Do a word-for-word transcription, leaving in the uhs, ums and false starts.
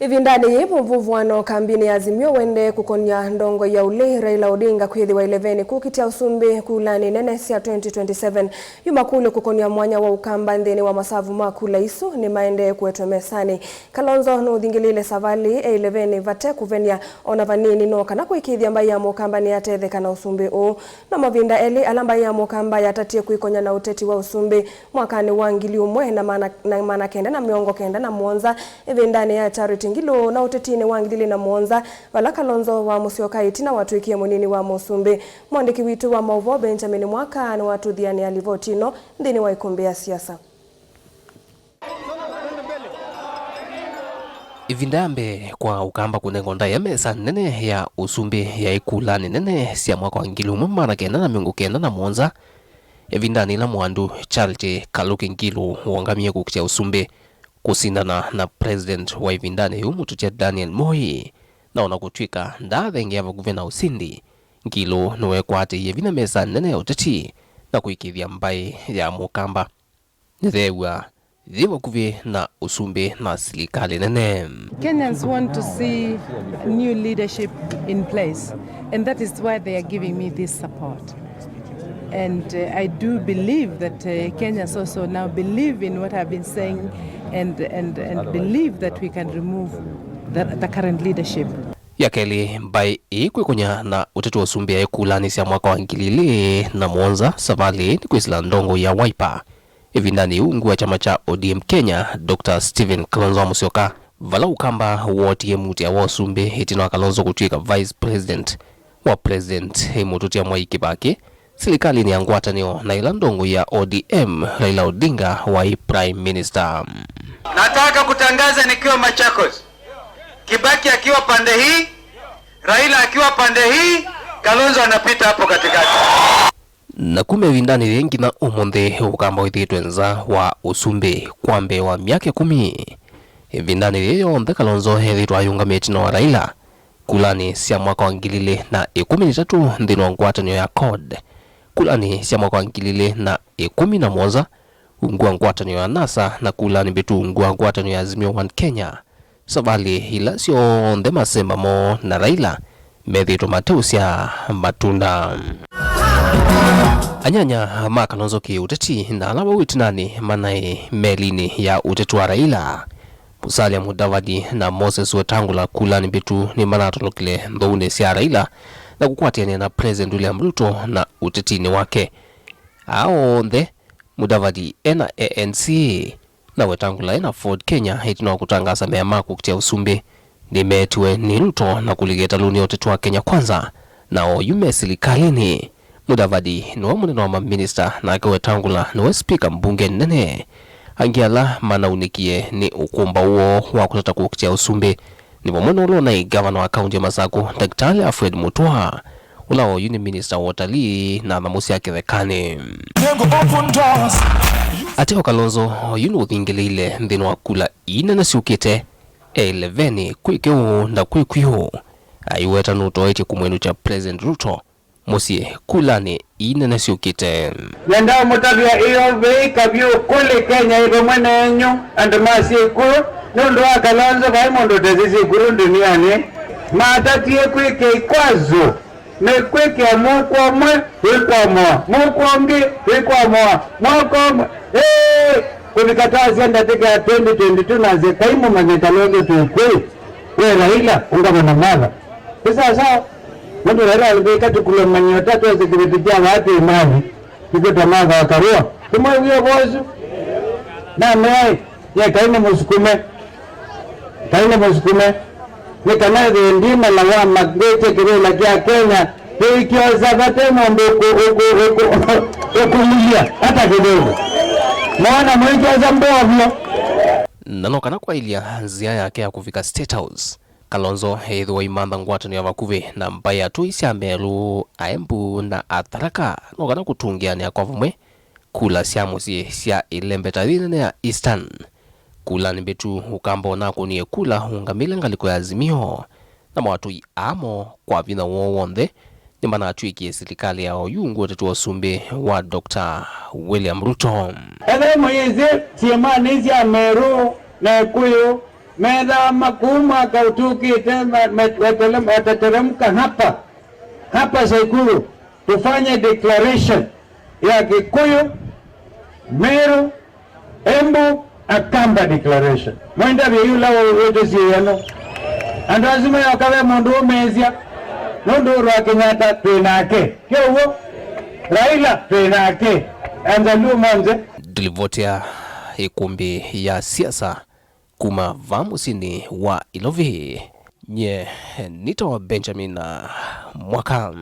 Ĩvindanĩ yĩĩ, mũvuvũano kambinĩ ya Azimio wendee kũkonya ndongoi ya ũlei Raila Odinga kwĩthĩwa ĩleveni kũkitya ũsumbĩ kulanĩ nene sya twenty twenty-seven. Yu makũlyo kũkonya mwanya wa Ũkamba nthĩnĩ wa masavu ma kula isu nĩmaendee kũetwe mesanĩ. Kalonzo nũthingĩlĩĩle savalĩ e ĩleveni vate kũvenia ona vanini, no kana kũĩkĩĩthya mbaĩ ya Mũkamba nĩyatetheka na ũsumbĩ ũũ. No mavinda elĩ ala mbaĩ ya Mũkamba yatatie kwĩkonya na ũteti wa ũsumbĩ mwakanĩ wa ngili ũmwe na maana, na maana kenda na mĩongo kenda na mũonza, ĩvindanĩ ya Charity Ngilu na ũtetinĩ wa ngili ilĩ na mũonza, vala Kalonzo wa Musyoka ĩtina watw'ĩkie mũnini wa mũsumbĩ. Mwandĩki witũ wa maũvoo Benjamin Mwaka nĩwatũthianĩa livoti ĩno nthĩnĩ wa ĩkũmbĩ ya siasa. Ĩvinda ya mbee kwa Ũkamba kũnengwa ndaĩa mesa nene ya ũsumbĩ yaĩ kulanĩ nene sya mwaka wa ngili ũmwe maana kenda na mĩongo kenda na mũonza, ĩvindanĩ ĩla mũandũ Charity Kaluki Ngilu wongamie kũkitya ũsumbĩ kũsindana na President wa ĩvindanĩ yĩu, mũtũtya Daniel Moi. Na ona kũtw'ĩka ndaathengeea vakuvĩ na ũsindi, Ngilu nĩwekwatĩie vinya mesa nene ya ũteti na kũĩkĩĩthya mbaĩ ya Mũkamba nĩtheew'a yĩ vakuvĩ na ũsumbĩ na silikalĩ nene. Kenyans want to see new leadership in place, and that is why they are giving me this support. And uh, I do believe that uh, Kenyans also now believe in what I've been saying and, and, and believe that we can remove the, the current leadership. Ya kelĩ, mbaĩ ĩĩ kwĩkonya na ũteti wa ũsumbĩ yaĩ kulanĩ sya mwaka wa ngili ilĩ na mũonza, savalĩ nĩ kwĩsĩla ndongoi ya Wiper ĩvindanĩ yĩu, ungu wa kyama kya O D M Kenya, Doctor Stephen Kalonzo wa Musyoka, vala Ũkamba wootie muutĩa wa ũsumbĩ ĩtina wa Kalonzo kũtw'ĩka Vice President wa President mũtũtĩa Mwai Kĩbakĩ silikalĩnĩ ya ngwatanĩo, na ĩla ndongoi ya O D M Raila Odinga waĩ Prime Minister. Nataka kutangaza nikiwa Machakos, Kibaki akiwa pande hii, Raila akiwa pande hii, Kalonzo anapita hapo katikati. Na kuma ĩvindanĩ yĩĩ nginya ũmũnthĩ, Ũkamba wĩthĩĩtwe nza wa ũsumbĩ kwa mbee wa myaka ĩkũmi. Ĩvindanĩ yĩĩ yonthe, Kalonzo ethĩĩtwe ayĩũngamĩa ĩtina wa Raila kulanĩ sya mwaka wa ngili ilĩ na ĩkũmi na itatũ nthĩnĩ wa ngwatanĩo ya CORD, kulanĩ sya mwaka wa ngili ilĩ na ĩkũmi na mũonza ungu wa ngwatanĩo ya NASA, na kulanĩ mbĩtu ungu wa ngwatanĩo ya Azimio One Kenya. Savalĩ ila syonthe masemba moo na Raila methĩĩtwe mateũsyaa matunda. Anyanya ma Kalonzo kĩ-ũteti na ala vau ĩtinanĩ manaĩ melinĩ ya ũteti wa Raila. Musalia Mudavadi na Moses Wetangula kulanĩ mbĩtu nĩmanatolokile nthũunĩ sya Raila na kũkwatĩanĩa na President William Ruto na ũtetinĩ wake. Aa onthe, Mudavadi ena A N C, na Wetangula ena Ford Kenya, ĩtina wa kũtangaasa mea ma kũkitĩa ũsumbĩ nĩmeetiwe nĩ Ruto na kũlika ĩtalũnĩ ya ũteti wa Kenya Kwanza, na oyu me silikalĩnĩ. Mudavadi nĩwe mũnene wa maminista, nake Wetangula nĩwe spika mbunge nene. Angĩ ala manaunĩkie nĩ ũkũmbaũ woo wa kũtata kũkitĩa ũsumbĩ nĩ vamwe na ũla ũnaĩ ngavana wa kaunti ya Masakũ, Ndakĩtalĩ Alfred Mutua, ũla oyu nĩ minista wa ũtalii na nyamũ sya kĩthekanĩ. Ateo Kalonzo, oyu nũthingĩlĩile nthĩnĩ wa kula ii nene syũkĩte, e ĩleveni kwĩ kĩu na kwĩ kw'o. Aiweta nũtoetye kũmwĩnũkya President Ruto mũsyĩ kulanĩ ii nene syũkĩte. Nenda ũmũtavya ĩyo vei kavyũ kũlĩ Kenya ĩ vamwe nenyu, andũ ma syĩkũũ, nũndũ wa Kalonzo vai mũndũ ũtesĩ syĩkũũ ndunianĩ. Matatie kwĩkĩa ikwazo, mekwĩkĩa mũuko ũmwe wĩkwamũa, mũuko ũngĩ wĩkwamũa, mwaka ũmwe, ĩĩ, kũvika twasya ndatĩka ya twenty twenty-two nasye, Kai mũmanye Kalonzo twĩkwĩ, we Raila, ũngavana Martha. Ĩ sawa sawa. Nũndũ Raila alivika tũkũlũmany'o ta twose kĩvĩtĩ kya vaa twĩ mali, nĩkwĩtwa Martha wa Karua. Nĩmwĩwie ũvoo ũsu? Namea-ĩ, nyie Kai nĩmũsukume. Kai nĩmũsukume. Nĩ kana ĩthĩe ndimala wa mangwĩtye kĩvĩla kya Kenya, ĩikyosa vate mũndũ ũkũ-, ũkũ-, ũkũ-, ũkũmilya hata kidogo. Mwana mwĩkyosa mbovyo. Na no kana kwaĩlya nzĩa yake ya kũvika State House. Kalonzo ethĩwa aimantha ngwatanĩo ya vakuvĩ na mbaĩ ya atũi sya Meru, Aembu na Atharaka, no kana kũtũngĩanĩa kwa vamwe kula sya mũsyĩ sya ĩlembeta yĩnene ya Eastern. Kulanĩ mbĩtu, Ũkamba ũnakũnie kula ũngamĩle ngalĩko ya Azimio, namo atũi amo kwa vinya woo w'onthe nĩmanatw'ĩkie silikalĩ ya oyu ũngwetete wa ũsumbĩ wa Doctor William Ruto. Ethĩwa mũyĩsĩ syĩmanĩ sya Meru na Ĩkũyũ, Methama kuma Kautukite, ma-, ma-, waterem-, watateremka hapa, hapa Saikuru, tufanye declaration ya Kikuyu, Meru, Embu, Akamba declaration. Mwenda vyeyula wetu siano. Andũ asu mayoka ve mũndũ ũmesya. Nũndũ Uhuru Kenyatta twĩ nake. Kĩw'o? Raila twĩ nake. Andũ asu monthe. Ndilivotea ĩkũmbĩ ya siasa kuma vaa mũsyĩnĩ wa Ilovi. Nye nĩtawa Benjamin Mwaka.